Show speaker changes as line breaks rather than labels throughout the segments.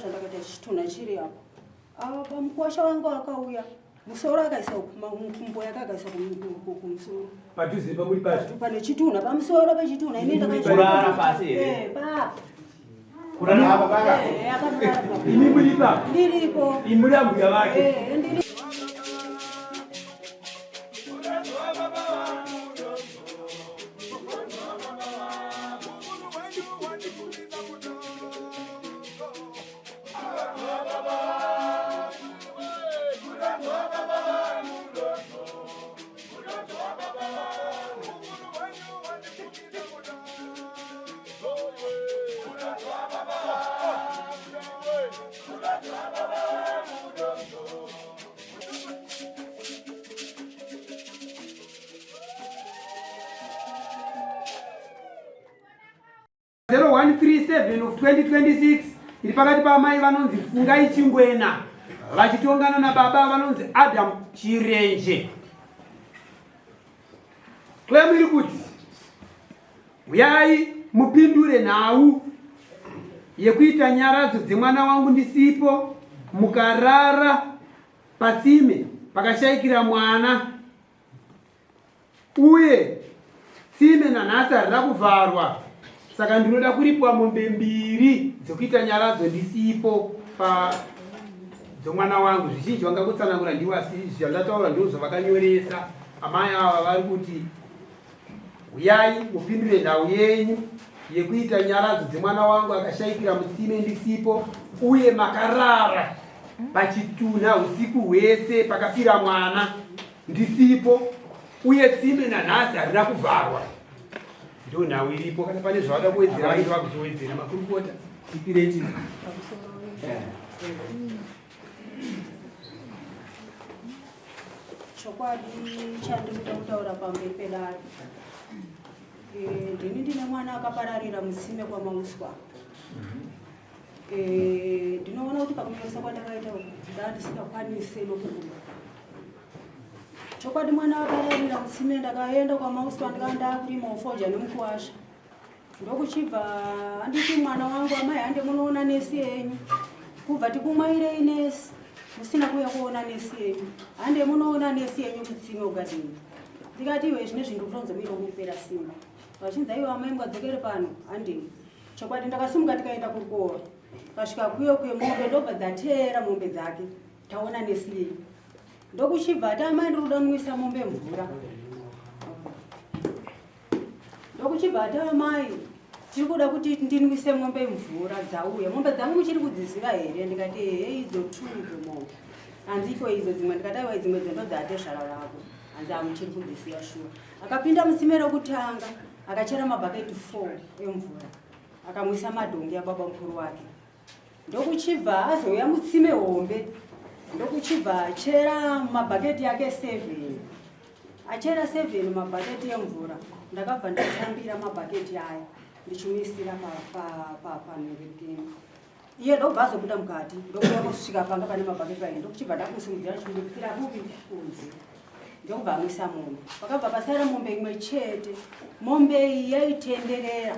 zvandakaita chitunha chiri apo. Ava pamukwasha wangu akauya musoro akaisa kumbo yake akaisa kumusoro.
Padhuze pamuri pacho.
Pane chitunha pamusoro pechitunha ini
ndakakurara pasi here?
Eh, pa.
Kurara apa paka.
Eh, akarara pa.
Imi muri pa.
Ndiripo.
Imi muri ambuya vake.
Eh, ndiri.
0137 of 2026 iri pakati paamai vanonzi Fungai Chingwena vachitongana nababa vanonzi Adam Chirenje. Claim iri kuti huyai mupindure nhau yekuita nyaradzo dzemwana wangu ndisipo mukarara patsime pakashaikira mwana uye tsime nanhasi harina kuvharwa saka ndinoda kuripwa mombe mbiri dzekuita nyaradzo ndisipo pa dzomwana wangu zvizhinji vanga kutsanangura ndiwo asi zvandataura ndiwo zvavakanyoresa amai ava vari kuti huyai mupindure nhau yenyu yekuita nyaradzo dzemwana wangu akashaikira mutsime ndisipo uye makarara pachitunha usiku hwese pakafira mwana ndisipo uye tsime nanhasi harina kuvharwa ndo nhau iripo kana pane zvavada kuwedzera vanenge vakuzowedzera makurukota tipireti
Chokwadi chandiri kuda kutaura pamberi pedare, eh, ndini ndine mwana akapararira mutsime kwaMauswa. Eh, ndinoona kuti pakunyoresa kwandakaita uku ndandisingakwanise nokubuda. Chokwadi mwana akararira mutsime, ndakaenda kwaMauswa ndikanga ndakurima ufoja nemukuwasha. Ndokuchibva anditi mwana wangu amai hande munoona nesi yenyu. Kubva tikumwairei nesi musina kuuya kuona nesi yenyu. Hande munoona nesi yenyu kutsime ugadini. Ndikati iwe zvine zvinhu kutonza miro kupera simba. Vachinzi aiwa amai mukadzokere pano handei. Chokwadi ndakasimuka tikaenda kurukova. Kasvika kuyo kuyo mombe ndobva dzateera mombe dzake. Taona nesi yenyu. Ndokuchibva ati amai ndiri kuda kunwisa mombe mvura. Ndokuchibva ati amai tiri kuda kuti ndinwise mombe mvura dzauya. Mombe dzangu muchiri kudziziva here? Ndikati ehe idzo two idzo mombe. Hanzi iko idzo dzimwe ndikati aiwa dzimwe dzendo dzaatezvara vako. Hanzi amuchiri kudziziva shuwa. Akapinda mutsime rokutanga akachera mabhaketi 4 emvura akamwisa madhongi ababa mukuru wake. Ndokuchibva azouya mutsime hombe ndokuchibva achera mabhaketi ake 7 Achera 7 mabhaketi emvura ndakabva ndatambira mabhaketi aya ndichimuisira panhengepini iye ndokubva azobuda mukati ndokuya kusvika panga pane mabhaketi paye ndokuchibva ndakusimudzira chimudzira kupi kunze ndokubva amwisa mombe pakabva pasara mombe imwe chete mombe iyi yaitenderera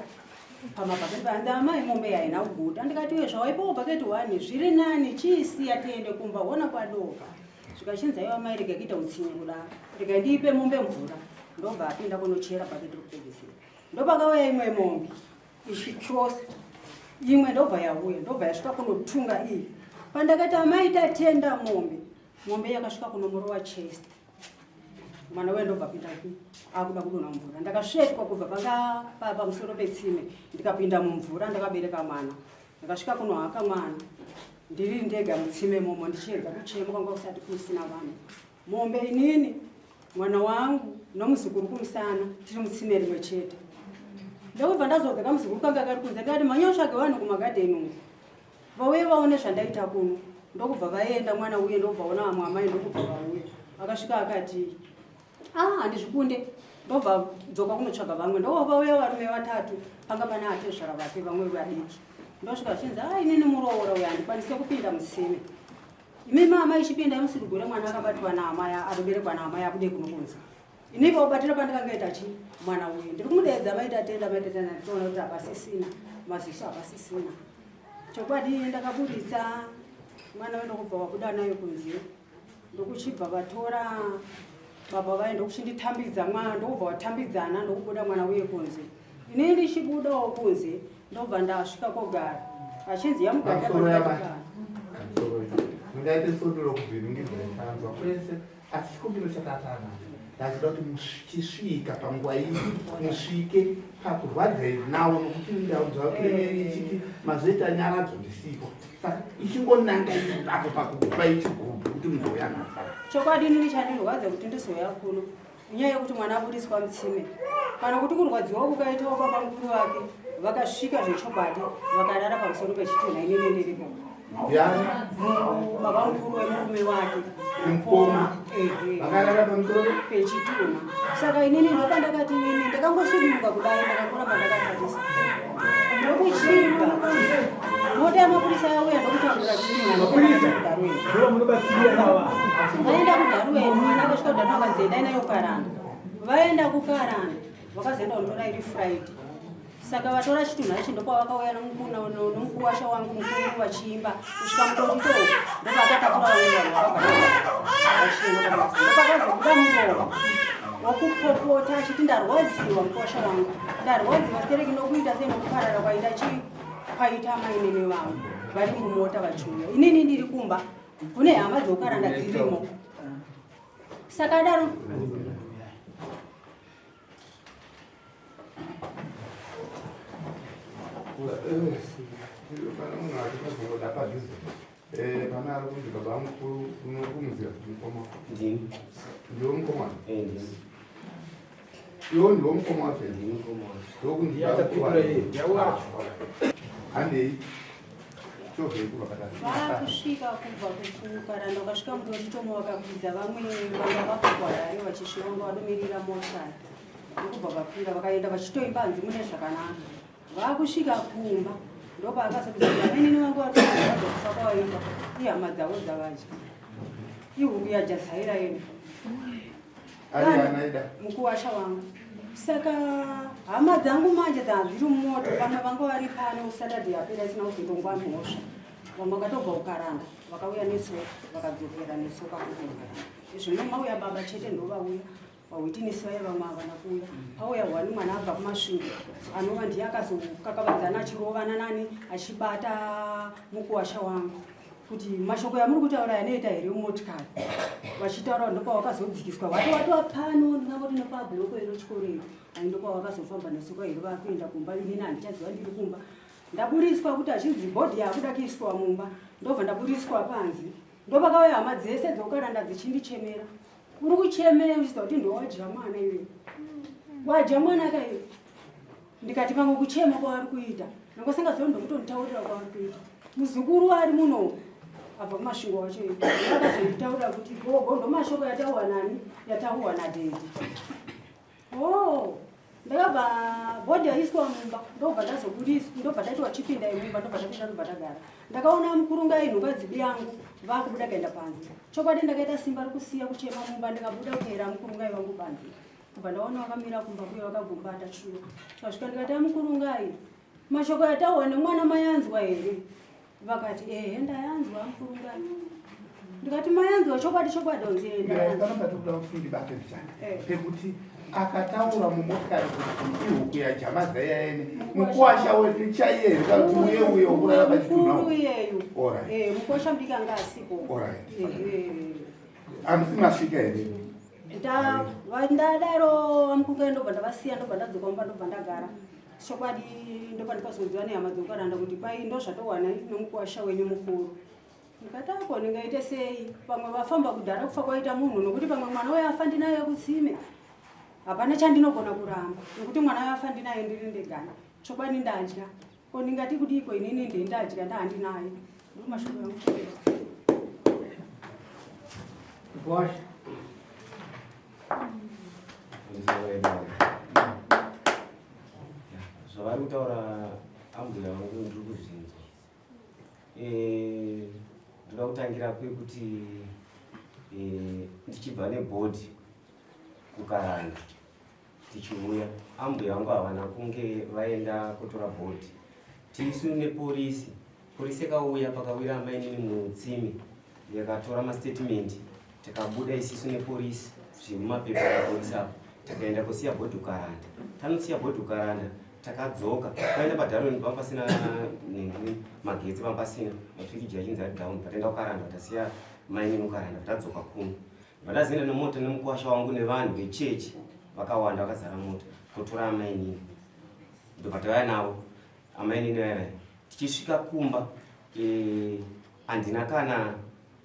pamabhaketi paye amai mombe haina kuguta ndikati iwe zvawaipawo bhaketi one zviri nani chiisiya tiende kumba hona kwadoka Zvikachinzi aiwa mai rega kuita utsinye kudaro, rega ndiipe mombe mvura. Ndobva apinda kunochera bhaketi rekupedzisira. Ndopakauya imwe mombe ichichosa imwe ndobva yauya ndobva yasvika kunotunga iyi. Pandakati amai tatenda mombe, mombe yakasvika kunomurova chest. Mwana uya ndobva apinda akuda kudonha mvura. Ndakasvetwa kubva panga pamusoro petsime ndikapinda mumvura ndakabereka mwana. Ndakasvika kunohaka mwana ndiri ndega mutsime imomo ndichiedza kuchema kwanga kusati kusina vanhu. Mombe inini mwana wangu nomuzukuru kumusana tiri mutsime rimwe chete. Ndokubva ndazodza kamuzukuru kanga kari kunze ndikati mhanya utsvage vanhu kumagadheni umu vauye vaone zvandaita kuno. Ndokubva vaenda mwana uye ndokubva ona vamwe amai ndokubva vauya. Akasvika akati ah handizvikunde ndobva dzoka kunotsvaga vamwe ndovauya varume vatatu panga pane atezvara vake vamwe vadiki ndosvika vachinzi ah inini muroora uyo handikwanise kupinda musime imi mama ichipinda imusidugure mwana akabatwa naamai adoberekwa naamai abude kuno kunze ini paubatira pandikangaita chi mwana uyu ndiri kumudeedza maita tenda maita tenda nditoona kuti hapasisina maziso hapasisina. Chokwadi ndakaburitsa mwana we ndokubva wabuda nayo kunze, ndokuchibva vatora baba vaye ndokuchinditambidza mwana, ndokubva watambidzana ndokubuda mwana uye kunze. Ini ndichibudawo kunze ndobva ndasvika kogara achinzi
yamugara. Mungaite sondo rokuvhiringidzwa tanzwa kwese, asi chikumbiro chakatana ndachida kuti muchisvika panguva iyi musvike pakurwadzai nawo, nokuti ndaudzwa ichiti mazoita nyaradzo ndisiko, saka ichingonanga ipapo pakupa ichigubhu kuti muzouya nhasi.
Chokwadi inini chandirwadza kuti ndizouya kuno inyaya yekuti mwana abudiswa mutsime, kana kuti kurwadziwa kukaitawo baba mukuru vake vakasvika zvechokwadi vakarara pamusoro pechitunha, inini ndiripo. Baba mukuru wemurume wake.
Mukoma vakarara pamusoro
pechitunha. Saka inini ndopandakati inini ndakangosuduruka kudai, ndakangoramba ndakatarisa ndokuchibva mota yamapurisa yauya ndokutambura
chitunha.
Vaenda kuDharuweni, mwana akasvika kuDharuweni vakanzi endai nayo Karanda. Vaenda kuKaranda vakazoenda kundotora iri Friday. Saka vatora chitunha ichi ndopavakauya nomukuwasha wangu mukuru vachiimba kusvika mutorito, ndopakatakura vamwe vanhu ndopakazobuda muromo wokupopota achiti ndarwadziwa mukuwasha wangu, ndarwadziwa stereki nokuita sei nokuparara kwaita chi kwaita mainini vangu vari mumota vachiuya, inini ndiri kumba kune hama dzokaranda dzirimo. Saka daro
Pane munhu achikazongoda padhuze, pane ari kunzi baba mukuru unokumuzira mukoma.
Ndini.
Ndiwo mukoma?
Ndini.
Iwo ndiwo mukoma wacho?
Ndini mukoma wacho.
Ndokunzi handei chovhei kubva patasi.
Vakusvika kubva kuKaranda vakasvika mutoritomo vakakwidza vamwe vanga vakugwarare vachisvika vanga vadomirira motari, ndokubva vakwira vakaenda vachitoimba hanzi mune zvakanaka. Vakusvika kumba ndopaakazoti amainini vangu vatozvadza kufa kwavaita ihama dzavo dzavadya, ihuku yajazaira yenu mukuwasha wangu. Saka hama dzangu manje dzadziri mumoto, vamwe vanga vari pano Saturday yapera isina kuzotongwa mhosva, vamwe vakatobva kuKaranda vakauya netsoka vakadzokera netsoka kukumba. Zvino mauya baba chete ndovauya vawitinisi vaye, vamwe havana kuuya. Pauya hwani mwana abva kuMasvingo anova ndiye akazokakavadzana achirovana nani achibata mukuwasha wangu kuti mashoko yamuri kutaura yanoita here mumotikari vachitaura, ndopawakazodzikiswa wati watova pano ndingangoti nepabhuloko iro chikoro iro ai, ndopawakazofamba netsoka here vakuenda kumba. Inini handichaziva, ndiri kumba ndaburiswa kuti achinzi body yakuda kuiswa mumba, ndobva ndaburiswa panze, ndopakauya hama dzese dzokaranda dzichindichemera. Uri kuchemera uchiziva kuti ndowadya mwana iwe, wadya mwana kaiwe. Ndikati pamwe kuchema kwavari kuita nangosingazivi, ndokutonitaurira kwavari kuita muzukuru ari muno abva kuMasvingo wacho akazonditaurira kuti gogo ndomashoko yatauwa nani, yatauwa nadaddy. Oh, ndakabva body yaiswa mumba, ndobva ndazobudiswa, ndobva ndaitwa chipinda imumba, ndobva ndapinda, ndobva ndagara. Ndakaona mukurunga inhuka dzibi yangu vakubuda kaenda panze. Chokwadi ndakaita simba rekusiya kuchema mumba, ndikabuda kuteera mukurungai wangu panze, kubva ndaona vakamira kumba kuye vakagumbata shuwa. Tasvika ndikati amukurungai, mashoko yatauwa nemwana mayanzwa here? Vakati ehe, ndayanzwa mukurungai. Ndikati mayanzwa chokwadi chokwadi? Onzi ndayanzwa.
Pano patikuda kuti ndibate ndichana pekuti akataura mumotikari kuti ihuku yajamaza iyaene mukuwasha wedu chaiye here kana kuti uye uye wokurara pachitunha?
Mukuru iyeyu.
Alright.
Mukwasha mudiki anga asipo.
Alright. Hamusi masvika here?
Ndadaro vamukukai, ndobva ndavasiya, ndobva ndadzoka mumba, ndobva ndagara. Chokwadi ndobva ndikazodziwa nehama dzokaranda kuti kwai ndozvatowana nomukuwasha wenyu mukuru. Ndikati ako ndingaite sei, pamwe vafamba kudhara kufa kwaita munhu, nokuti pamwe mwana uyo afa ndinaye kutsime, hapana chandinogona kuramba nokuti mwana uyo afa ndinaye ndiri ndegana. Chokwadi ndadya, ko ndingati kudiko inini ndendadya ndahandinaye. Ndo mashoko yangu.
Wash.
Zvavari kutaura ambuya vangu ndiri kuzvinzwa. Ndoda kutangira kwekuti ndichibva nebody kuKaranda tichiuya, ambuya vangu havana kunge vaenda kutora body, tisu neporisi. Polisi yakauya pakawira amainini mutsime yakatora mastatement tikabuda isisu nepolisi zviri mumapepa epolisi apo takaenda kusiya bhodhi kukaranda tanosiya bhodhi kukaranda takadzoka taenda padharoni panga pasina nhingi magetsi panga pasina mafiriji achinzi ari down pataenda kukaranda tasiya mainini kukaranda tadzoka kuno vatazoenda nemota nemukwasha wangu nevanhu vechechi vakawanda vakazara mota kotora amainini ndobva tauya navo amainini vaya vaya tichisvika kumba eh, handina kana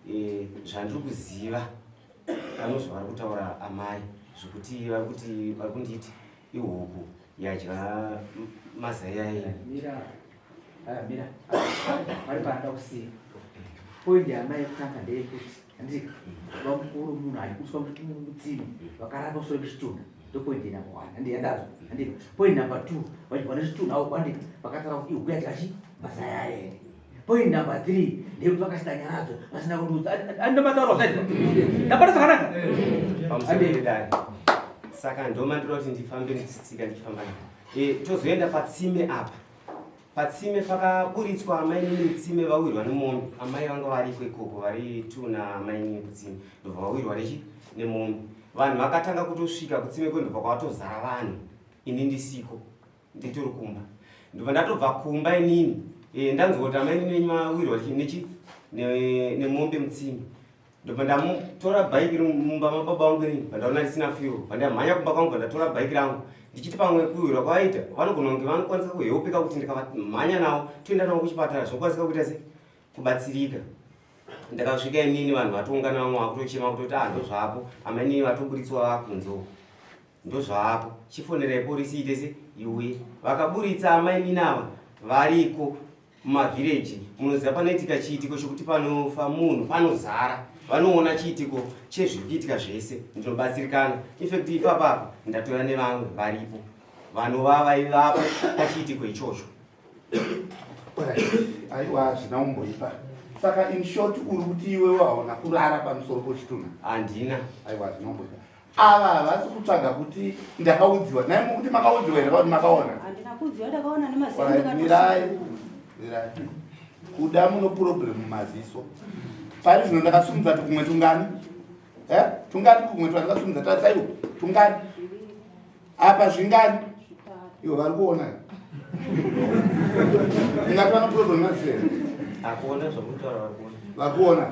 eh, zvandiri kuziva pano zvavari kutaura amai zvekuti vari kuti vari kunditi ihuku yadya mazai ayi
mira aya mira vari paanoda kusiya point yamai yekutanga ndeyekuti handiti vamukuru munhu achikuswa mutsime vakaramba kusoro kwechitunha ndopoint number one handiti yandazwa handiti point number two vachibva nechitunha uko handiti vakataura kuti ihuku yadya chi mazai ayo here point number three ndeyekuti vakasita nyaradzo vasina kundiudza andomataura zvaitwa ndabata zvakanaka
pamusoro pedare saka ndomandira kuti ndifambe ndichitsika ndichifamba e, tozoenda patsime apa patsime pakaburitswa amainini tsime vawirwa nemombe amai vanga variko ikoko vari two namainini kutsime ndobva vawirwa nechi nemombe vanhu vakatanga kutosvika kutsime kwendobva kwavatozara vanhu ini ndisiko nditori kumba ndobva ndatobva kumba inini e, ndanzwa kuti amainini venyu vawirwa nechi nemombe mutsime ndobva ndamutora bhaiki mumba mababa vangu inini pandaona risina fuel pandamhanya kumba kwangu pandatora bhaiki rangu ndichiti pamwe kuwirwa kwavaita vanogona kunge vanokwanisa kuheupika kuti ndikavamhanya navo toenda navo kuchipatara zvinokwanisika kuita se kubatsirika ndakasvika inini vanhu vatoungana vamwe vakutochema kutoti ah ndozvapo amainini vatoburitswa vakunze uko ndozvaapo chifonerai porisi iite se iuye vakaburitsa amainini ava variko mumavhireji munoziva panoitika chiitiko chokuti panofa munhu panozara vanoona chiitiko chezviri kuitika zvese ndinobatsirikana infact ipapapa ndatouya nevamwe varipo vanova vaivapo pachiitiko ichocho
aiwa hazvina kumboipa saka in short uri kuti iwewe hauna kurara pamusoro pochitunha
handina
aiwa hazvina kumboipa ava havasi kutsvaga kuti ndakaudziwa nhai mukuti makaudziwa here kuti makaona
handina kuudziwa ndakaona nemaziso
mirai mirai kuda muno problem mumaziso pari zvino ndakasumudza tukumwe tungani eh? tungani kumwe twandakasumudza tarisaiwo tungani apa zvingani ivo vari kuona ingati vano problem maziso here
akuona zvakutaura vari kuona
vari kuona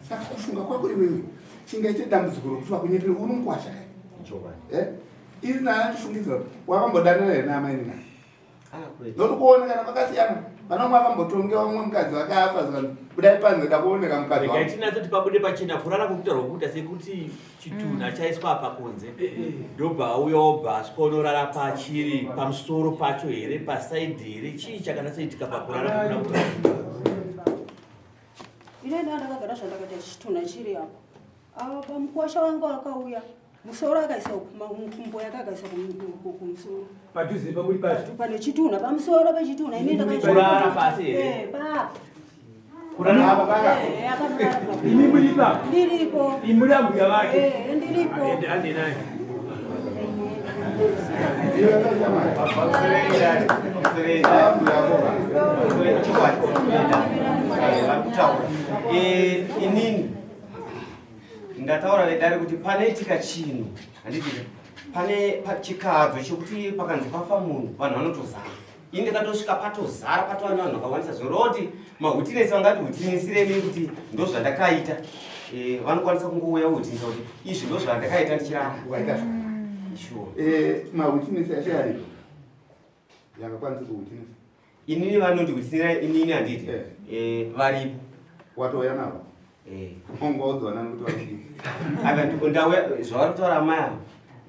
saka kufunga kwako iwewe chingaite dambudziko rokuti vakunyepere uri mukwasha kai eh? iri nana ndifungidzira wakambodanana here naamainina
ah,
nokuti kuona kana vakasiyana vana vamwe vakambotongewa mumwe mukadzi vakafa zvikanzi budai panze ndakuoneka mukadzi
regai tinatso pabude pachena kurara kwekutaurwa kuita sekuti chitunha mm. chaiswa apa kunze eh, eh. ndobva auya obva asvika unorara pachiri pamusoro pacho here pasaidhi here chii chakanatsoitika pakurara
Ini ndaa ndakagara zvandakaita chitunha chiri apo. Apa mukwasha wangu akauya musoro akaisa kumbo yake akaisa kumusoro.
Padhuze pamuri pacho.
Pane chitunha pamusoro pechitunha ini
ndakakurara pasi here?
Eh, pa.
Kurara
apa paka.
Eh, akarara.
Imi muri pa.
Ndiripo.
Imi muri ambuya vake.
Eh, ndiripo.
Ende ande naye.
Eh, inini ndataura vedare kuti panoitika chinhu handiti pane chikadzo chekuti pakanzi pafa munhu vanhu vanotozara ini ndakatosvika patozara patova nevanhu vakawandisa zvoreva kuti mahutinesi vangati hutinisireni kuti ndozvandakaita eh, vanokwanisa kungouya vohutinisa kuti izvi ndozvandakaita ndichirara
sure eh, mahutinesi acho aripo yangakwanisi kuhutinisa
inini vanondihutinisira inini handiti eh. varipo
watouya navo Ungaudzwa nani kuti varikudii?
Aka ndauya zvavari kutaura amai ava.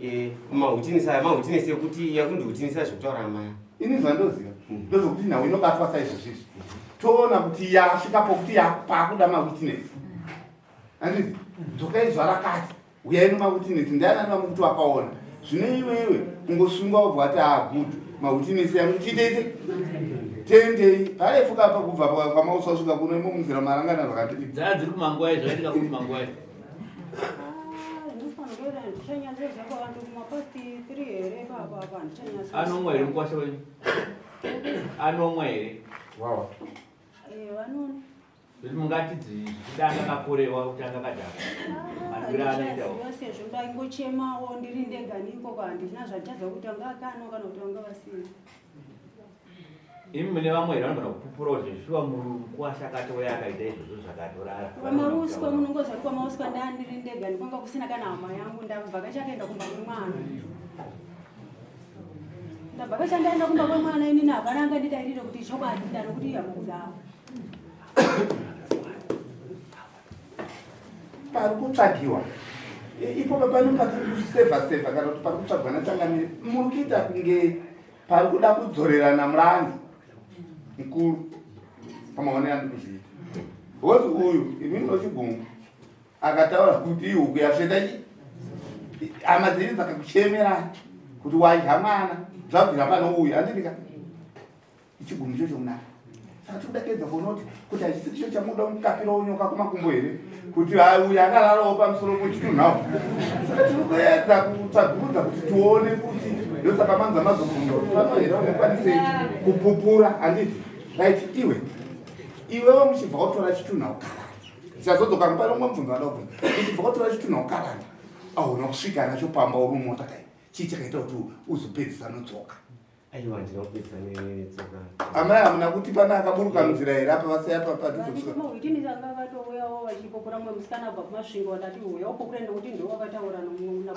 Eh, mahutinisa aya mahutinisa ekuti yakundihutinisa zvekutaura amai.
Ini zvandoziva ndozvokuti nhau inobatwa saizvozvi izvi. Toona kuti yasvika pokuti yapakuda mawitness. Handiti dzokai zuva rakati Huyai nemawitinesi ndianani vamwe kuti vakaona zvino iwewe kungosungwa wobva wati ah good mawitinesi yangu tiiteise tendei parefu kapa kubva kwamauswa svika kuno imo munzira marangana zvakati
dzaa dziri kumanguwai zvaitika kuri manguwai anomwa here mukwasha wenyu anomwa here
wawa.
Eh, vanoona.
Zvekuti mungati zvichida anga akakorewa kuti anga akadhakwa. Manwiro aanoitawo.
Handichaziva sezvo ndaingochemawo ndiri ndega nikoko handina zvandichaziva kuti anga akanwa kana kuti vanga vasina.
Imi mune vamwe here vanogona kupupura kuti shuwa mukuwasha akatouya akaita izvozvo zvakatorara.
Kwamauswa munongoziva kuti kwamauswa ndandiri ndega ndikwanga kusina kana hama yangu ndabva kachakaenda kumba kwemwana. Ndabva kachandaenda kumba kwemwana inini hapana angandidairire kuti chokwadi ndaro kuti ihama dzavo.
Pari kutsvagiwa ipo pano patiri kusevha sevha kana kuti pari kutsvagwa nachangamire muri kuita kunge pari kuda kudzorerana murangi mukuru pamaonero andiri kuzviita because uyu imi munochigumbu akataura kuti ihuku yasveta chi hama dzenyu dzakakuchemera kuti wadya mwana zvabvira pano uyu handidika ichigumbu icho chomunaka saka tiri kuda kuedza kuona kuti kuti hachisi icho chamuda kukapirawo nyoka kumakumbo here kuti uyu akararawo pamusoro pochitunhawo saka tiri kuedza kutsvagurudza kuti tione kuti ndosaka manza mazobvunza kuti pano here ungakwanise kupupura handiti right iwe iwewe muchibva watora chitunha ukarara ndichazodzoka mupane umwe mubvunzo wada kubvunza uchibva watora chitunha ukarara ahuna kusvika nacho pamba uri mumota kai chii chakaita kuti uzopedzisa notsoka
Aiwa handina kupedza netsoka.
Amai hamuna kuti pane akaburuka munzira here apa vasaya padhuze
Mahwitini anga akatouyawo vachipopora mumwe musikana abva kuMasvingo ndati uya upopore nekuti ndiwo wakataura nomuna.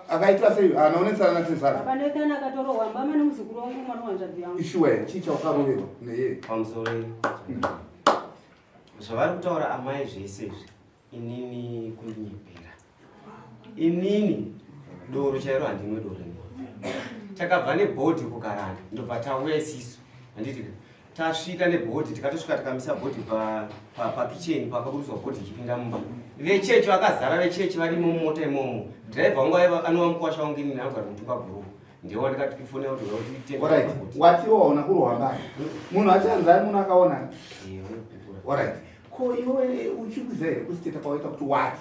Akaitwa sei? Anoonetsana natezvara.
Akanetsana akatorohwa mbama nemuzukuru wangu mwana wanzvadzi yangu.
Ishuwa here? Chii chaukaroverwa neye?
Pamusoro zvavari kutaura amai zvese izvi Inini kundinyepera. Inini doro chairo handimwe doro ini. Takabva nebhodhi kukaranda ndobva tauya isisu. Handiti tasvika nebhodhi tikatosvika tikamisa bhodhi pa pa pa kitchen pakaburitswa bhodhi ichipinda mumba. Vechechi vakazara vechechi varimo mumota imomo. Driver wangu aiva anova mukwasha wangu inini anogara kutuka guru. Ndiye wandikati kufonera kuti uya kuti
Alright. Watiwo waona kurohwa mbaya. Munhu achanzani munhu akaona.
Eh, vanopupura.
Alright. Ko iwe uchikuziva here kusiteta kwawaita kuti wati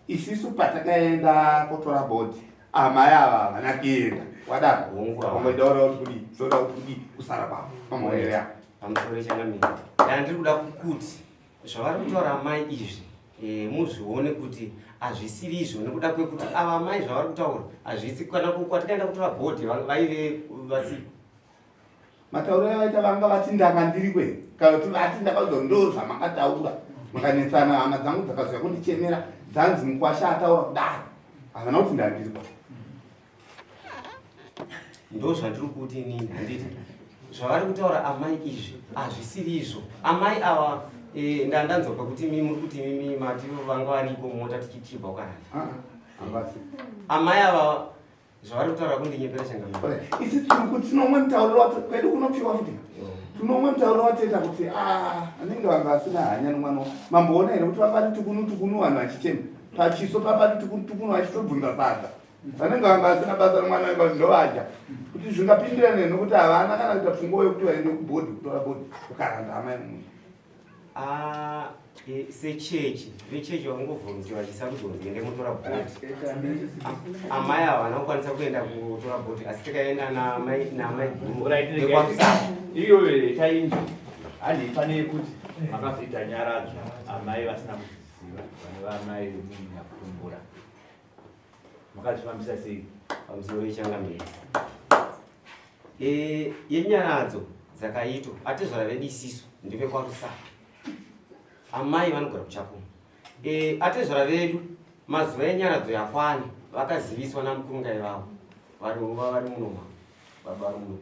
isisu patakaenda kotora bhodhi amai ava havana kuenda wadaro
Hongu.
wangoitaura kuti kudii zoda kuti kudii kusara kwavo pamaonero yako
pamusoro changamire ndandiri kuda kukuti zvavari kutaura amai izvi e, muzvione kuti hazvisiri izvo nekuda kwekuti ava amai zvavari kutaura hazvisi kana kwatikaenda kutora bhodhi vaive vasipo
Matauriro avaita vanga vati ndanga ndiri kwe kana kuti vati ndakaudzwa ndo zvamakataura mukanetsana hama dzangu dzakazouya kundichemera dzanzi mukwasha ataura kudaro havana kuti ndandiri kwa
ndo zvandiri kuti inini handiti zvavari kutaura amai izvi hazvisiri izvo amai ava e, ndandanzwa pekuti imi muri kuti imimi mati vanga variko mota tichibva kukaranda
ah, ah,
amai ava zvavari kutaura kundinyepera changamire
isi tinomwe mutauriro wacho kwedu kunopiwa futi tinomwe mutauriro watoita kuti ah, anenge vanga vasina hanya nomwana mamboona here kuti vapati tukunu tukunu vanhu vachichema pachiso papati tukunu tukunu vachitobvunza sadza vanenge vanga vasina basa nomwana venga ndovadya kuti zvingapindirane nokuti havana kana kuita pfungwa yekuti vaende kubhodhi kutora bhodhi ukaranda hama yemunhu
Ah, e, sechechi vechechi vakangovhunzwa vachisarudza kunzi ende motora bhoti amai ava havana kukwanisa kuenda kutora bhoti asi tikaenda naamai naamai guru vekwamusaka
iyoyo tainzwa handi pane yekuti makazoita nyaradzo amai vasina kuzviziva vane vamai vemunhu nyakutumbura makazvifambisa sei
pamusoro yechangamire e, yenyaradzo dzakaitwa atezvara vedu isisu ndevekwarusape amai vanogara kuchakuma e, atezvara vedu mazuva enyaradzo yakwana vakaziviswa namukurungai vavo vari vari muno baba vari muno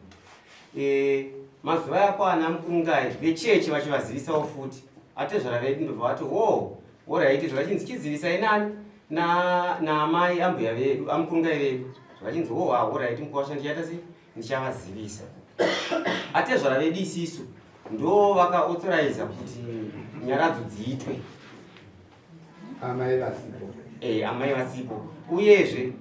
e, mazuva yakwana mukurungai vechechi vachivazivisawo futi atezvara vedu ndobva vati wo Horaiti zvakachinzi chizivisai nani na naamai ambuya vedu amukurungai vedu zvakachinzi ho ha horaiti mukuwasha ndichaita sei ndichavazivisa atezvara vedu isisu ndo vakaauthoriza kuti nyaradzo dziitwe
amai vasipo
eh amai vasipo uyezve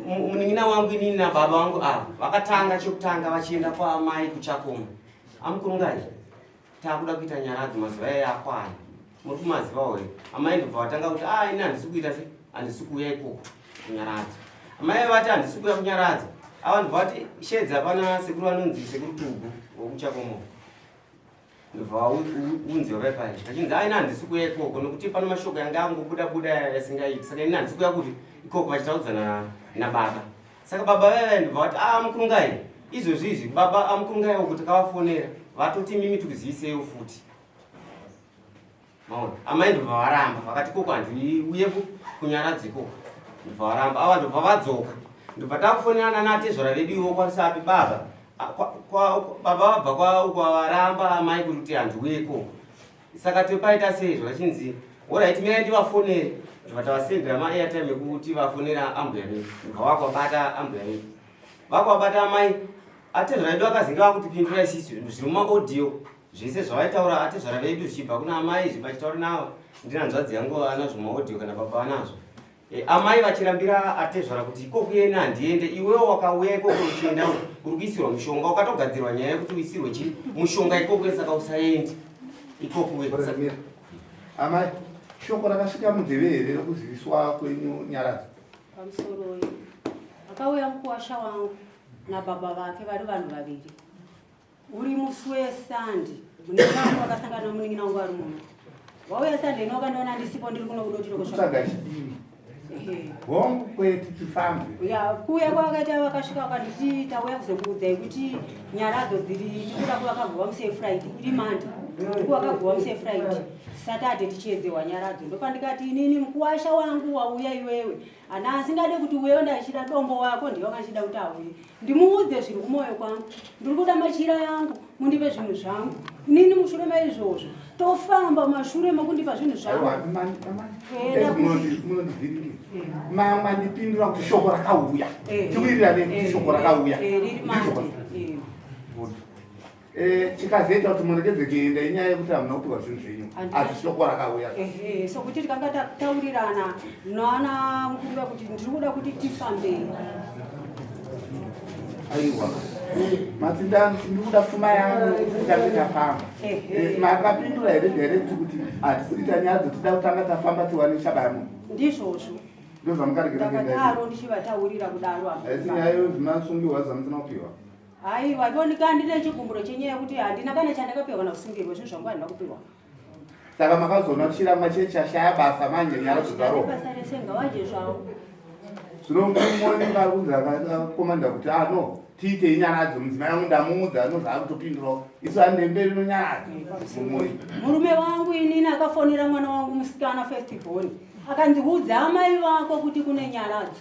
munin'ina wangu inini nababa vangu ava vakatanga chekutanga vachienda kwaamai kuchakoma amukurungai Takuda kuita nyaradzo mazuva aya akwana. Muri kumazivawo here? Amai ndobva vatanga kuti ah ini handisi kuita se handisi kuuya ikoko kunyaradzo. Amai vati handisi kuuya kunyaradzo. Ava ndobva vati shedza pana sekuru vanonzi sekuru Tugu wokuchakomo. Ndobva vaunziwa vai pai vachinzi aina handisi kuuya ikoko nokuti pano mashoko yanga angobuda buda yasingaiti saka ini handisi kuuya kupi ikoko vachitaudzana nababa. Saka baba vaiva ndobva vati ah mukurungai izvozvi izvi baba amukurungai uko takavafonera vatoti mimi tikuziviseiwo futi. Maona amai ndobva varamba vakati koko handiuye kunyaradza ikoko ndobva varamba ava ndobva vadzoka ndobva takufonerana natezvara vedu ivo kwarusapi baba baba vabva kwauko varamba amai kuti handiuye ikoko saka topaita sei zvakachinzi orit mirai ndivafonere ndobva tavasendera maairtime ekuti vafonera ambuya vedu ndobva vakwabata ambuya vedu vakwabata amai atezvara vedu vakazenge vakutipindura isisu zviri mumaaudio Zvese zvavaitaura atezvara vedu zvichibva kuna amai zvibachitaura navo ndina hanzvadzi yangu anazvo maaudio kana baba vanazvo. E, amai vachirambira atezvara kuti ikoko yena handiende iwewo wakauya ikoko uchienda uri kuisirwa mushonga wakatogadzirwa nyaya yekuti uisirwe chi mushonga ikoko saka usaendi ikoko
amai shoko rakasvika munzeve here rekuziviswa kwenyu nyaradzo
pamusoroi akauya mukuwasha wangu nababa vake vari vanhu vaviri Uri musi wesandi munin'ina wangu vakasangana nomunin'ina wangu ari muno. Wauya sandi ino wakandiona ndisipo ndiri kuno kudotiro
kutsvaga chidini. Hongu kwete tifambe.
Ya kuuya kwavakaita vakasvika vakanditi tauya kuzokuudzai kuti nyaradzo dziri tikuda kuvakaguva musi weFriday iri Monday. Tiri kuvakaguva musi weFriday. Saturday tichiedzewa nyaradzo. Ndopandikati inini mukuwasha wangu wauya iwewe. Ana asingade kuti uyewo ndachida dombo wako ndiye wakachida kuti auye. Ndimuudze zviri kumwoyo kwangu. Ndiri kuda machira yangu, mundipe zvinhu zvangu. Inini mushure maizvozvo tofamba mashure mekundipa zvinhu zvangu.
Mama ndipindura kuti shoko rakauya. Eh. Tiwirirane kuti shoko rakauya. Eh, eh, chikazoita kuti muregedze kuenda inyaya yekuti hamuna kupiwa zvinhu zvenyu asi shoko rakauya
sokuti tikanga taurirana naana mukuru kuti ndiri kuda kuti tifambei
aiwa matsinda ndiri kuda pfuma yangu titange tafamba eh, makapindura here direct kuti hatisi kuita nyaya dzotida kutanga tafamba tiwane chabaya munhu
ndizvozvo
ndozvamukaregera
kuendakadaro ndichivataurira kudaro
haisi nyaya yozvimasungirwa zvamusina kupiwa
Aiwa, ndionika ndine chigumburo chenyaya yekuti handina kana chandakapiwa kana kusungirwa zvinhu zvangu handina kupiwa.
Saka makazoona chiramwa chechashaya basa manje nyaradzo dzarohwa.
Basa rese ngavadye zvavo.
Zvino muoni vari kunzi akakomanda kuti ah no tiitei nyaradzo mudzimai wangu ndamuudza anozva akutopindurawo isu andemberi nonyaradzo mumuri.
Murume wangu inini akafonera mwana wangu musikana first born akanzi udza amai vako kuti kune nyaradzo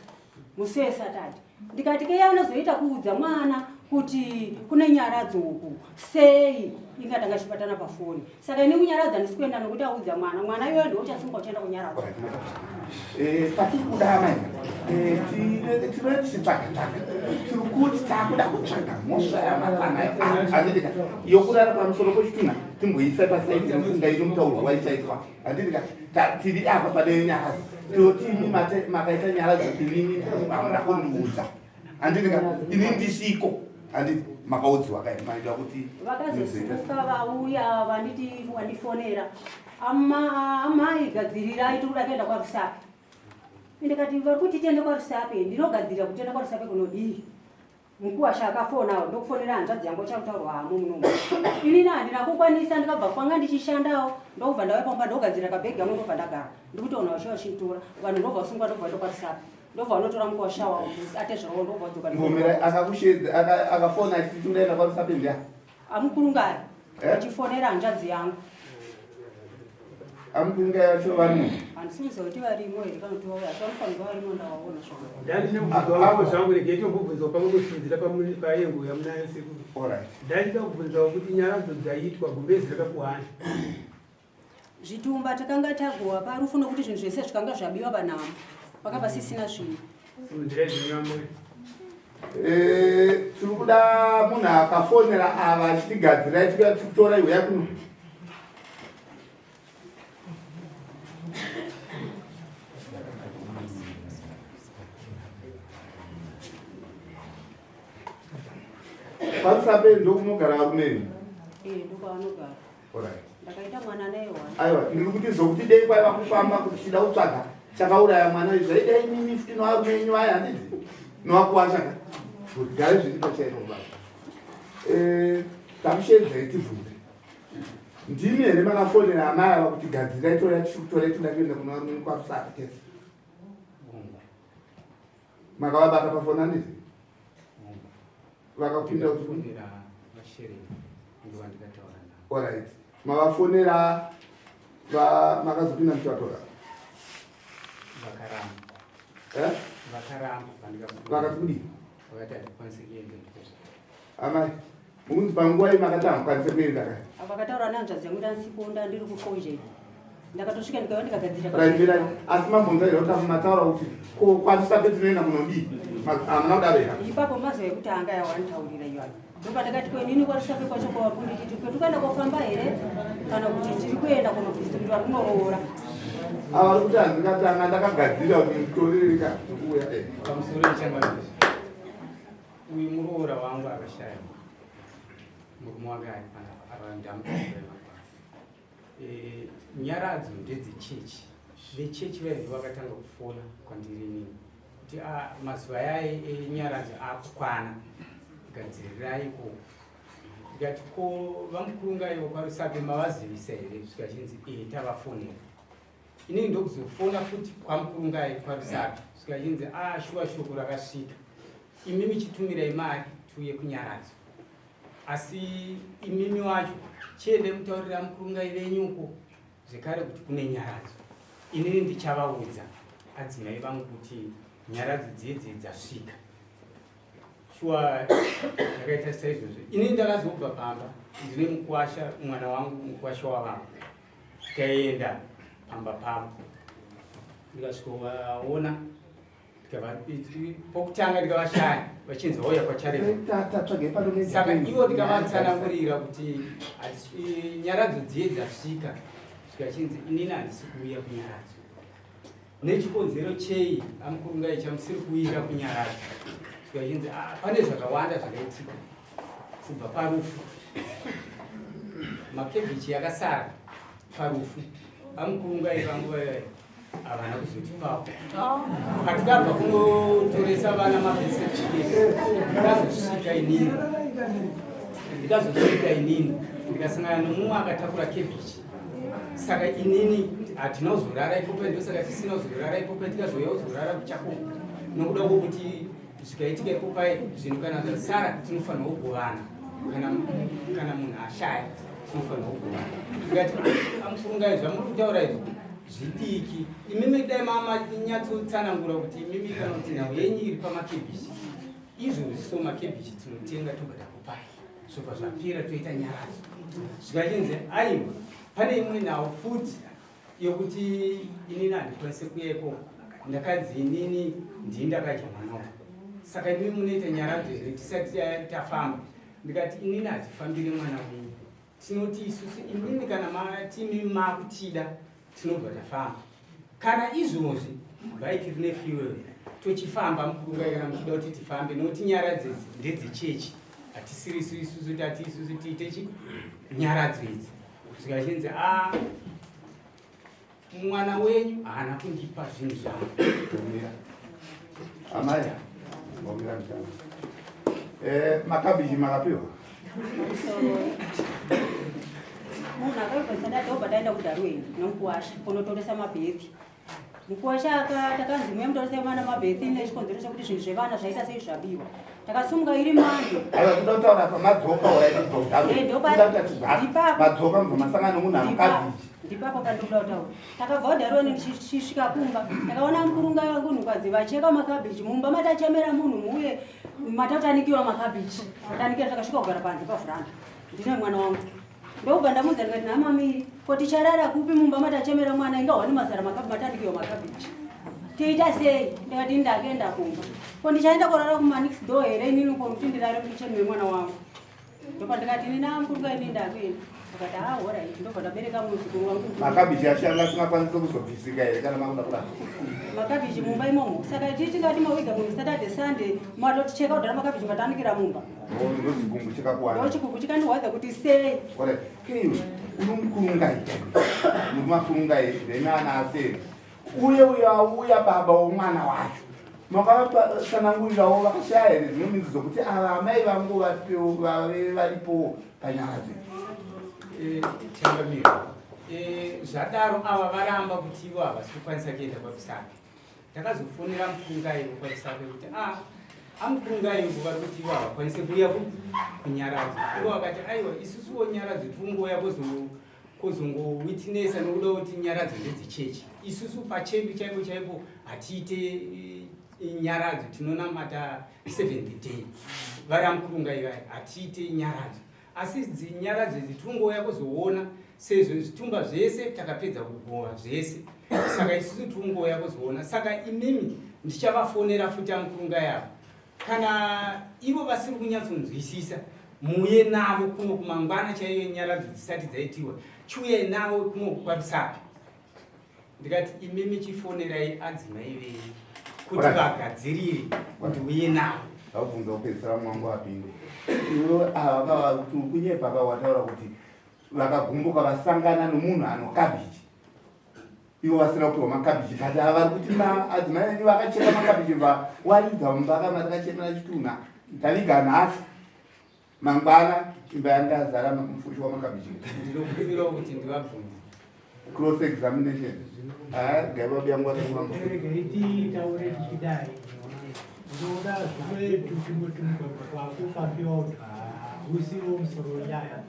musi weSaturday. Ndikati keya anozoita kuudza mwana kuti kune nyaradzo uku sei inga tanga chibatana pafoni saka ini kunyaradza ndisi kuenda nokuti audza mwana mwana iyoyo ndiwo uchasimuka uchienda kunyaradza
eh, patiri kuda amai eh, tinove tichitsvaga tsvaga tiri kuti takuda kutsvaga mhosva yamatana anditika yokurara pamusoro pochitunha timboisa pasaiti nofunga inomutaurwa waichaitwa Handiti ka tiri apa pane nyaya toti imi makaita nyaya inini hamuna kundiudza handiti ka ini ndisiko handiti makaudziwa kai maida kuti
vakazosuka vauya vanditi wandifonera amai gadzirirai tiri kuda kuenda kwarusape ndikati vari kuti tiende kwarusape ndinogadzirira kutienda kwarusape kunodii Mukuwasha akafonawo ndokufonera hanzvadzi yangu achakutaurwa hamo munomu. Inini handina kukwanisa ndikabva kwanga ndichishandawo ndokubva ndauya pamba ndogadzira kabhegi kangu ndobva ndagara. Ndikutoona vachiva vachinditora vanhu ndobva vasungwa ndobva ndokwarisapa. Ndobva vanotora mukuwasha wavo atezvarawo ndobva vadzoka.
Ngomera akakushedza akafona achiti unoenda kwarusape ndiani?
Amukurungari. Eh? Achifonera hanzvadzi yangu.
Amukurunga yacho varimo?
Handisi kuziva kuti varimo here kana kuti vauya asi vanofanirwa varimo ndavaona zvangu.
Ndandine mubvunzo wangu zvangu regai tombobvunzawo pamwe kusimudzira payengo yamunayo sekuru.
Alright.
Ndaida kubvunzawo kuti nyaradzo dzaiitwa gumbezi rakapuhani.
Zvitumba takanga tagowa parufu nokuti zvinhu zvese zvikanga zvabiwa panhamo paka pasisina zvinhu.
Eh, tiri kuda munhu akafonera ava achitigadzira tikuya tikutora iwe yakuno parusape ndokunogara varume
eh, ndokwavanogara ndakaita mwana naye wani
aiwa ndiri kuti zvokuti dei kwaiva kufamba kuti tichida kutsvaga chakauraya mwana uyu zvaidai mimi futi novarume enyu vaya handiti novakuwasha ka gare zviri pachairo baba eh, tamushedzai tibvunze Ndimi here makafonera amai ava kuti gadzirai torai tichikutorai toda kuenda kuna varume kwaRusaka tese? Makavabata pafoni handiti? Vakapinda kuti Alright. Mavafonera va makazopinda muchivatora?
Vakaramba.
Eh?
Vakaramba
Vakati kudii?
Vakati hatikwanisi kuenda.
Amai, mukunzi panguva iyi makati hamukwanise kuenda ka?
Vakataura nehanzvadzi yangu ndandisipo ndiri kufonje. Ndakatosvika ndikauya ndikagadzira.
Right, mirai. Asi mambonza here kuti mataura kuti ko kwaRusape tinoenda kunodii? Hamuna kudaro here?
Ipapo mazuva ekuti anga yawantaurira iwayo. Ndopandakati ko inini kwaRusape kwacho kwawakunditi tiri kuenda kofamba here kana kuti tiri kuenda kunobvisa kuti vari kunoroora.
Ava vari kuti handingatanga ndakagadzira kuti nditorere ka zvekuuya. Eh.
Pamusoro yechangamire. Uyu muroora wangu akashaya. Murume wake ari panapa ava ndamutora mangwana. Eh, nyaradzo ndedzechechi. Vechechi vaye ndivo vakatanga kufona kwandiri inini kuti ah, mazuva aya enyaradzo akukwana gadzirirai ko ndikati ko vamukurungaiwo kwaRusape mavazivisa here zvikachinzi e tavafonera inini ndokuzofona futi kwamukurungai kwaRusape zvikachinzi a ah, shuwa shoko rakasvika imimi chitumirai mari tiuye kunyaradzo asi imimi wacho chiende mutaurira mukurungai venyu uko zvekare kuti kune nyaradzo inini ndichavaudza adzimai vangu kuti nyaradzo dziye dzasvika shuwa zvakaita saizvozvo inini ndakazobva pamba ndine mukwasha mwana wangu mukwasha wavangu tikaenda pamba pavo ndikasvikovaona pokutanga ndikavashaya vachinzi vauya kwaChareva saka ivo ndikavatsanangurira kuti nyaradzo dziye dzasvika zvikachinzi inini handisi kuuya kunyaradzo nechikonzero chei amukurungai chamusiri kuuyira kunyaradzo zvikachinzi ah, pane zvakawanda zvakaitika kubva parufu makebhichi yakasara parufu amukurungai panguva iyoyo havana kuzotipawo patikabva kunotoresa vana mabirth ndikazosvika inini ndikazosvika inini ndikasangana nomumwe akatakura kebichi saka inini hatina kuzorara ipopa ndosaka tisina kuzorara ipopa tikazouya kuzorara kuchakongo nokuda kwokuti zvikaitika ipopai zvinhu kana zvasara tinofanirwa kugovana kana kana munhu ashaya tinofanirwa kugovana ndikati amufungai zvamuri kutaura izvi zvidiki imimi dai mamanyatsotsanangura kuti imimi kana kuti nhau yenyu iri pamakebichi izvozvi so makebichi tinotenga tobva takupai zvobva zvapera toita nyaradzo zvikachinzi aiwa pane imwe nhau futi yokuti inini handikwanise kuya ikoko ndakanzi inini ndii ndakadya mwana wangu saka imimi munoita nyaradzo here tisati tafamba ndikati inini hadzifambire mwana wenyu tinoti isusu imimi kana mati imimi makutida tinobva tafamba kana izvozvi bhaiki rine fuel tochifamba mukurungai kana muchida kuti tifambe nokuti nyaradzo idzi ndedzechechi hatisirisu isusu tati isusu tiite chi nyaradzo idzi zvikachinzi a ah, mwana wenyu haana kundipa zvinhu zvangu
amai mbomira mutano eh, makabiji makapiwa
munhu akaibvisa ndadhobha ndaenda kudarweni nomukuwasha kunotoresa mabhepi Mukuwasha aka takanzi muye mutorese vana mabhethi nechikonzero chekuti zvinhu zvevana zvaita sei zvabiwa. Takasumuka iri mando.
Aiwa toda kutaura apa madzoka ora madzoka mubva masangana nomunhu anokabhichi.
Ndipapo pandinoda kutaura. Takabva kudarweni tichisvika kumba. Takaona mukurunga vanhukadzi vacheka makabhichi mumba matachemera munhu muuye matatanikiwa makabhichi. Matanikira takasvika kugara panze pavhuranda. Ndine mwana wangu. Ndokubva ndamudza ndikati namamiri ko ticharara kupi mumba matachemera mwana inga hwani mazara makabi matanikiwa makabichi toita sei ndikati ndakenda kumba ko ndichaenda korara kumanext door here inini ko kuti ndirare mukicheni memwana wangu ndopandikati ini namukuruka ini ndakuenda akati ah horait ndobva ndabereka muzukuru wangu
makabichi acho anga asingakwanisi kuzobvisika here kana makuda kurara
makabichi mumba imomo saka tii tingati mawiga munhu saturday sunday matoticheka kudhara makabichi matanikira mumba
ndochigumbu chikakuwana
ndochigumbu chikandirwadza kuti sei
Alright. Keiwe unomukurungai mumakurungai then ana aseri uye uyo auya baba womwana wacho makavatsanangurirawo vakashaya here dzimwe midzi dzokuti ava amai vangu vapewo vave varipo panyaradzo.
Eh, changamire eh, zvadaro ava varamba kuti ivo havasi kukwanisa kuenda kwarusape ndakazofonera mukungai wekwarusape kuti a ah, amukungai uku vari kuti ivo havakwanise kuuya kunyaradzo ivo vakati aiwa isusuwo nyaradzo tirikungouya kuzongowitnessa nokuda kuti nyaradzo ndedzechechi isusu pachedu chaipo chaipo hatiite eh, nyaradzo tinonamata seventh day vari amukurunga ivai hatiite nyaradzo asi dzinyaradzo idzi tirikungouya kuzoona sezvo zvitumba zvese takapedza kugova zvese saka isusu tirikungouya kuzoona saka imimi ndichavafonera futi amukurunga yavo kana ivo vasiri kunyatsonzwisisa muuye navo kuno kumangwana chaiyo nyaradzo dzisati dzaitiwa chiuyai navo kuno kwarusapi ndikati imimi chifonerai adzimai venyu kuti vagadzirire kuti uye navo
ndakubvunza kupedzisira mwangu apinde iwe ava kuti kunyepa ka wataura kuti vakagumbuka vasangana nomunhu anokabichi ivo vasina kupiwa makabichi but ava vari kuti adzimai enyu vakacheka makabichi vawaridza mumba kama takachemera chitunha taviga nhasi mangwana imba yanga yazara mufushi wamakabichi
ndinokumbirawo kuti ndivabvunze
cross examination haa gaiva biyangu
vatitaure tichidai ndinoda zvimwe tumwe tumugwagwa twakufambiwa kuti hausiwo musoro wenyaya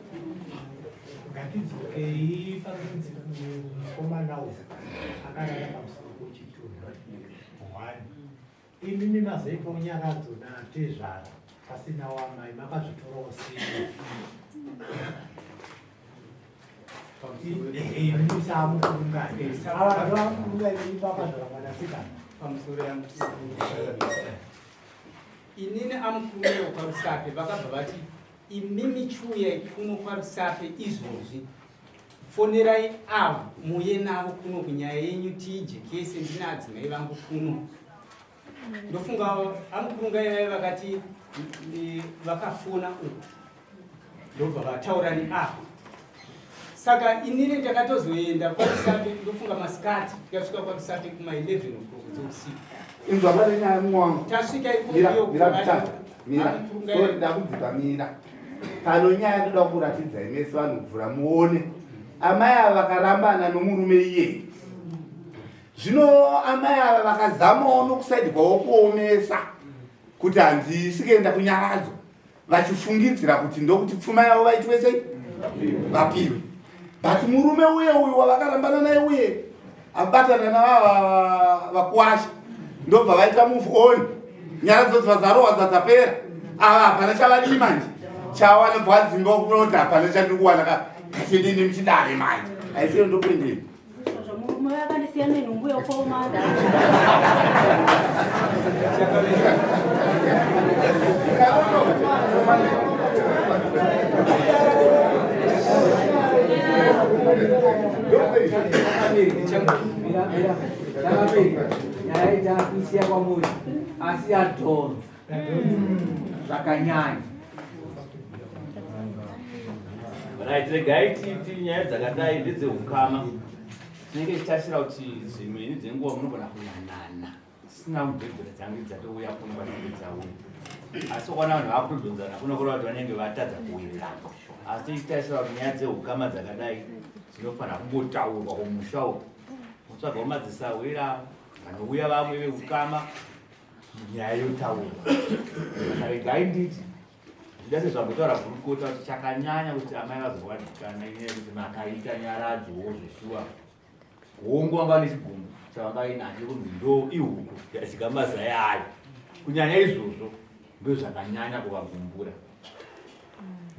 Ngatidzokei pakunzi mukomana uyu akarara pamusoro pochitunha one. Imimi mazoitawo nyaradzo natezvara pasina wamai makazvitorawo sei? Imimi samukurungai. Ava ndovamukurungai imba akazvara mwanasikana.
Pamusoro yangu. Inini amukurungai kwaRusape vakabva vati Imimi chiuyai kuno kwaRusape izvozvi. Fonerai avo muuye navo kuno kunyaya yenyu tiijekese ndina adzimai vangu kuno. Ndofunga amukurungai vaye vakati vakafona uku ndobva vataura neavo. Saka inini ndakatozoenda kwaRusape ndofunga masikati tikasvika kwaRusape kuma 11 o'clock dzeusiku.
Inzwa pane nyaya mumwe wangu.
Tasvika ikoko
Mira, sorry ndakudzipa mira. Pano nyaya ndoda kuratidzai mese vanhu kuvhura muone. Amai ava vakarambana nomurume iye. Zvino amai ava vakazamawo nokusaidi kwavo kuomesa kuti handisi kuenda kunyaradzo vachifungidzira kuti ndokuti pfuma yavo vaitwe sei vapiwe but murume uye uyu wavakarambana naye uye abatana navava vakwasha ndobva vaita move on nyara dzodzi vazarohwa dzadzapera ava hapana chavadii manje chawana bva vadzimba kuona kuti hapana chandiri kuwana ka kachendini muchidare manje haisiyo ndokuendei
Murume akandisiya nenhumbu yokuoma.
Nyaya itakuisiya kwamuri asi yadhonza zvakanyanya.
Right, regai titi nyaya dzakadai ndedzeukama tinenge tichitashira kuti dzimweni dzenguva munogona kuyanana tisina mubhebhera dzange dzatouya kuno kwadzinge dzauya asi ukaona vanhu vakutodhonzana kuno kureva kuti vanenge vatadza kuwirirana asi tichitarisira kuti nyaya dzeukama dzakadai dzinofanira kungotaurwa kumusha uku motsvagawo madzisahwira vanouya vamwe veukama nyaya yotaurwa saka regai nditi zvida sezvambotaura gurukota kuti chakanyanya kuti amai vazorwadzikana inyaya yekuti makaita nyaradzowo zveshuwa Hongu vanga vane chigumbu chavanga vainacho kunzi ndo ihuku yadya mazai ayo. Kunyanya izvozvo ndozvakanyanya kuvagumbura.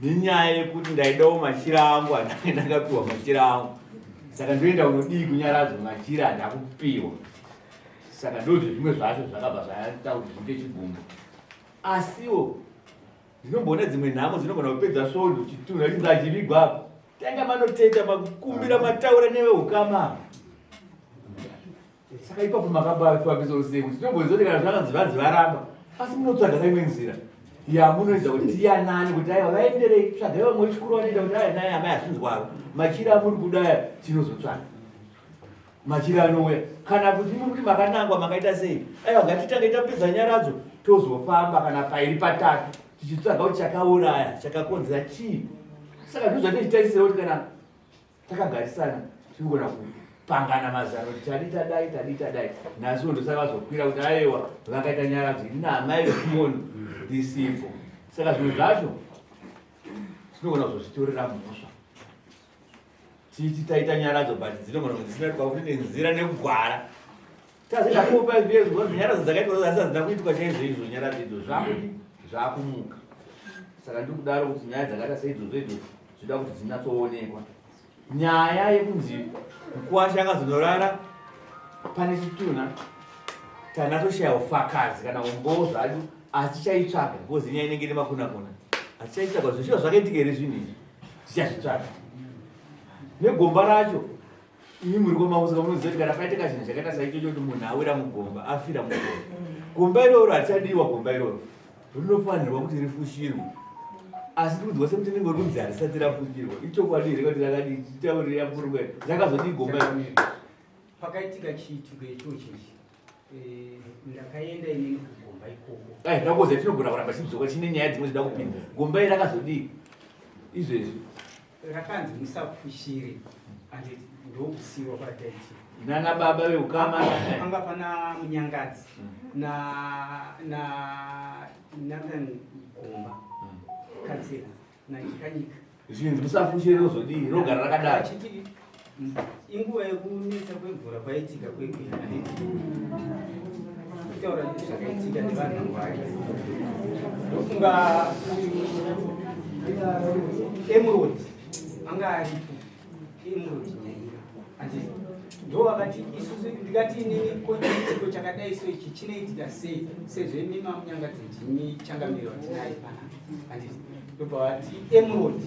Nenyaya yekuti ndaidawo machira angu andange ndakapiwa machira angu. Saka ndoenda kunodii kunyaradzwa machira andakupiwa. Saka ndozvezvimwe zvacho zvakabva zvaita kuti zviite chigumbu. Asiwo ndinomboona dzimwe nhamo dzinogona kupedza svondo chitunha chinzi achivigwa apa tanga manoteta makumbira mataura neveukama saka ipapo makabafambisa sei kuti tinomboziva kuti kana zvakanzi vanzi varamba asi munotsvaga kaimwe nzira yamunoedza kuti tiyanane kuti aiwa vaenderei tsvagai vamwe vechikuru vanoita kuti aya naye amai azvinzwaro machira amuri kudaya tinozotsvaga machira anouya kana kuti muri kuti makanangwa makaita sei aiwa ngatitange tapedza nyaradzo tozofamba kana pairi patatu tichitsvaga kuti chakauraya chakakonzera chii Saka ndozvatechitarisira kuti kana takagarisana tinogona kupangana mazano kuti tadi tadai tadi tadai. Nhasi ndosaka vazokwira kuti aiwa vakaita nyaradzo ini naamai vemunhu ndisipo. Saka zvinhu zvacho tinogona kuzozvitorera mhosva titi taita nyaradzo but dzinogona kunge dzisina kuitwa kuti nenzira nekugwara. Tazoita 4 5 years because nyaradzo dzakaitwa asi hadzina kuitwa chaizvo izvo nyaradzo idzo zvakuti zvakumuka. Saka ndiri kudaro kuti nyaya dzakaita seidzodzo idzo zvinoda kuti dzinatsoonekwa. Nyaya yekunzi mukuwasha akazonorara pane chitunha tanatoshaya ufakazi kana umbowo zvadu asi tichaitsvaga because inyaya inenge ine makunakuna asi tichaitsvaga kuti zvishuwa zvakaitika here zvinhu izvi tichazvitsvaga negomba racho Imi muri kwamausa munoziva kuti kana paitika chinhu chakaita saichocho kuti munhu awira mugomba afira mugomba gomba iroro harichadiwa gomba iroro rinofanirwa kuti rifushirwe asi tikudzwa sekuti rinenge rikunzi harisati rafushirwa ichokwadi here kuti rakadii titaurire yapurwe rakazodii gomba iroro
pakaitika chiitiko ichochi ichi eh, ndakaenda inini kugomba ikoko
eh, ndakoza tinogona kuramba chidzoka chine nyaya dzimwe dzida kupinda gomba iri rakazodii izvezvi
Rakanzi musafushire handiti ndokusiiwa kwataitika.
Nana baba veukama
panga pana Munyangadzi na na Nathan Gomba kansela na Chikanyika.
Zvinzi musafushire rozodii rogara rakadaro.
Achiti inguva yekunetsa kwemvura kwaitika kwekwe handiti kutaura zvakaitika nevanhu vake ndofunga emerod anga aripo emerod nyaira andi ndo vakati isusu ndikati inini ko chiitiko chakadai so ichi chinoitika sei sezvo imi mamunyangadzi ndimi changamire watinaye panapa anditi ndobva vati emerod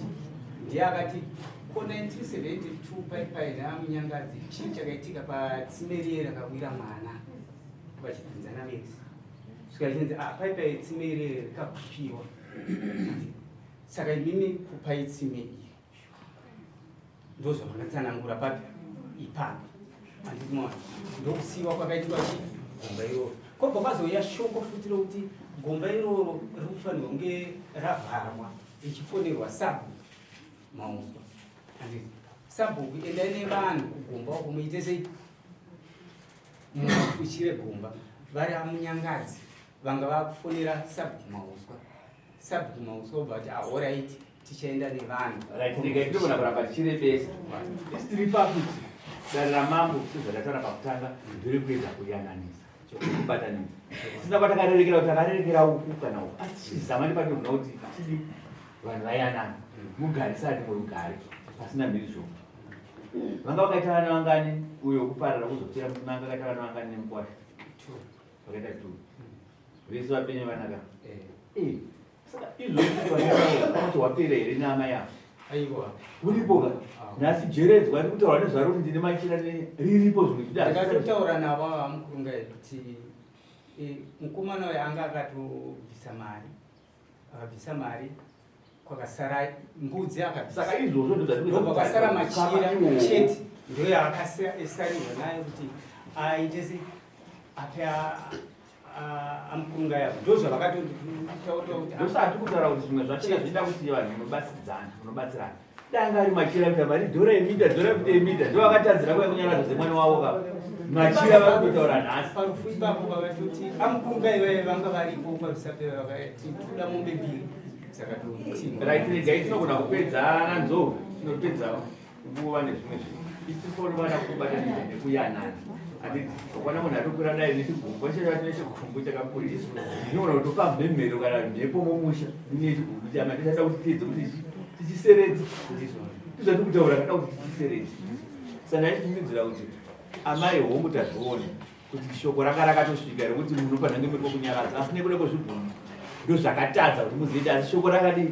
ndiye akati ko 1972 pai pai namunyangadzi chii chakaitika patsime riye rakawira mwana vachibvunzana vese svika chinzi ah, pai pai tsime riye rikakupiwa saka imimi kupai tsime iri ndozvamakatsanangura papi ipapo handiti mwana ndokusiiwa kwakaitirwa chi gomba iroro kobva kwazouya shoko futi rokuti gomba iroro riri kufanirwa kunge ravharwa richifonerwa sabhuku mauswa handiti sabhuku endai nevanhu kugomba uko muite sei mufushire gomba vari amunyangadzi vanga vakufonera sabhuku mauswa sabhuku mauswa obva vati ahoraiti tichaenda nevanhu
right ndika tinogona kuramba tichirebesa isi tiri pakuti dare ramambo sezvatataura pakutanga ndiri kuedza kuyananisa kubatanidza tisina kwatakarerekera kuti takarerekera uku kana uku asi tichizama nepatinogona kuti tidi vanhu vayanana mugarisane murugare pasina mhirizhonga vanga vakaita vana vangani uyo wekuparara kuzopera manga akaita vana vangani nemukwasha vakaita two vese vapenyu vanaka eh. eh, saka izvozvo wapera here neamai avo
aiwa
uripo ka ah. nhasi jeredzwa ri kutaura nezvaro kuti ndine machira riripo zvinhu
zvidakatotaura navo ava mukurunga kuti eh, mukomana uyo anga akatobvisa mari akabvisa mari kwakasara mbudzi
akabvisa izvozvo
ndobva kwasara machira chete ndoyaakasarirwa nayo kuti aite se ape amukurunga yavo ndozvavakatotaura
kuti ndosati kutaura kuti zvimwe zvacho zvinoda kuti vanhu munobatsidzana munobatsirana dai anga ari machira kuita mari dhora yemita dhora yekuita yemita ndo vakatadzira kuya kunyaradza dzemwana wavo ka machira vari kutotaura nhasi
parufu ipapo vakatoti amukurunga ivaye vanga varipo parusape vakati toda mombe mbiri
right regai tinogona kupedza nanzou tinopedza nguva nezvimwe zvinhu isu tinovana kubatanidza nekuyanana handiti ukwana munhu atokwira dai nechigumbu achaati nechigumbu chakakurisa ndinoona kuti upa mhemhero kana mhepo mumusha ndine chigumbu chama ndichada kuti tiedze kuti tichiseredze ndizvatiri kutaura kada kuti tichiseredze saka ndaichitumidzira kuti amai hongu tazviona kuti shoko ranga rakatosvika rekuti munhu panhange muri kokunyaradza asi nekuda kwezvibvunzo ndozvakatadza kuti muzoita asi shoko rakadii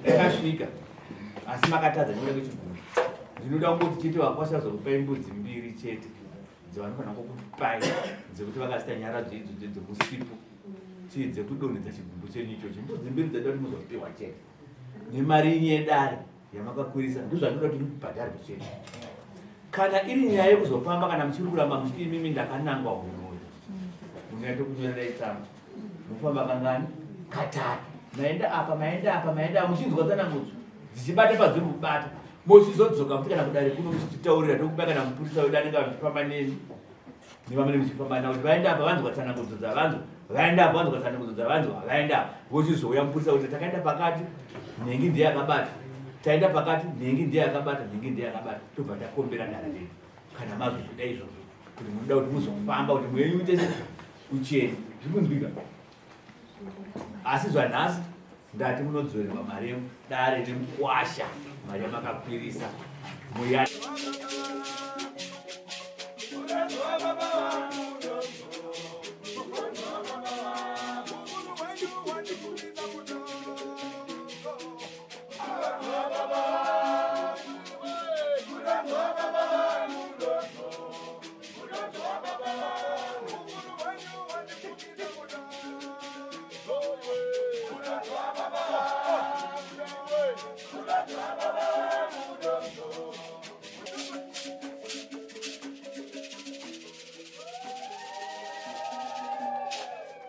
rakasvika asi makatadza nekuda kwechibvunzo ndinoda kungoti chete vakwasha zokupai mbudzi mbiri chete dzavanofanira kukupai dzekuti vakazita nyaradzo idzodzo dzemusipo chii dzekudonhedza chigumbu chenyu ichochi mbudzi mbiri dzada kuti muzopiwa chete nemari inyi yedare yamakakwirisa ndozvandinoda kuti mubhadharwe chete kana iri nyaya yekuzofamba kana muchiri kuramba muchiti imimi ndakanangwa huroyi munoenda tokunyorerai tsamba mofamba kangani katatu maenda apa maenda apa maenda apa muchinzwa tsanangudzo Dzichibata padziri kubata. Mochizodzoka futi kana kudare kuno muchititaurira tokuba kana mupurisa wedu anenge achifamba nemi nevamene muchifamba navo kuti vaenda apa vanzwa tsanangudzo dzavanzwa, vaenda apa vanzwa tsanangudzo dzavanzwa, vaenda apa vochizouya mupurisa kuti takaenda pakati, nhengi ndiye akabata, taenda pakati, nhengi ndiye akabata, nhengi ndiye akabata, tobva takombera dare redu kana mazozvida izvozvo kuti munoda kuti muzofamba kuti mweya uite uchene. Zviri kunzwika? Asi zvanhasi ndati munodzorerwa mari yemudare nemukwasha, mari yamakakwirisa muya.